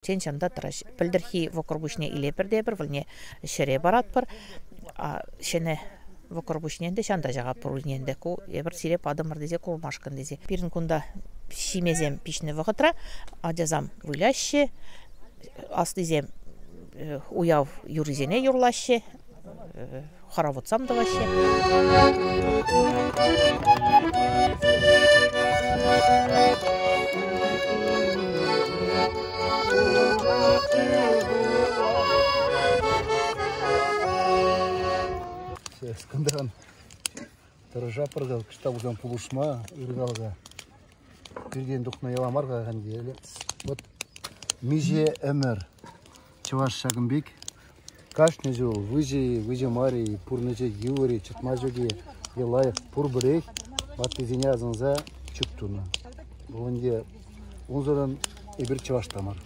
Тен, ҫанта тӑраҫ. Пӗлтӗрхи вӑкӑр пуҫне илепӗр те пӗр вӗлне ҫӗре паратпӑр. Ҫӗнӗ вӑкӑр пуҫне ӗнтӗ ҫанта ҫакатпӑр ӗнтӗ. Ку эпир сире патӑмӑр тесе курмашкӑн тесе. Пирӗн кунта ҫимесем пиҫнӗ вӑхӑтра ачасам выляҫҫӗ, аслисем уяв юррисене юрлаҫҫӗ, хороводсам тӑваҫҫӗ. Кӑнтӑран тӑрӑшатпӑр та кӑштах пулсан пулӑшма ыркалӑха. Пиртен тухнӑ йӑла мар-ха ӗнтӗ. Вот миҫе ӗмӗр чӑваш ҫакӑн пек кашни ҫул выҫӑ-и, выҫӑ мар-и, пурнӑҫӗ йывӑр-и, чӑтма ҫук-и е лайӑх пурпӗрех ваттисене асӑнса чӳк тунӑ. Вӑл ӗнтӗ унсӑрӑн эпир чӑваш та мар.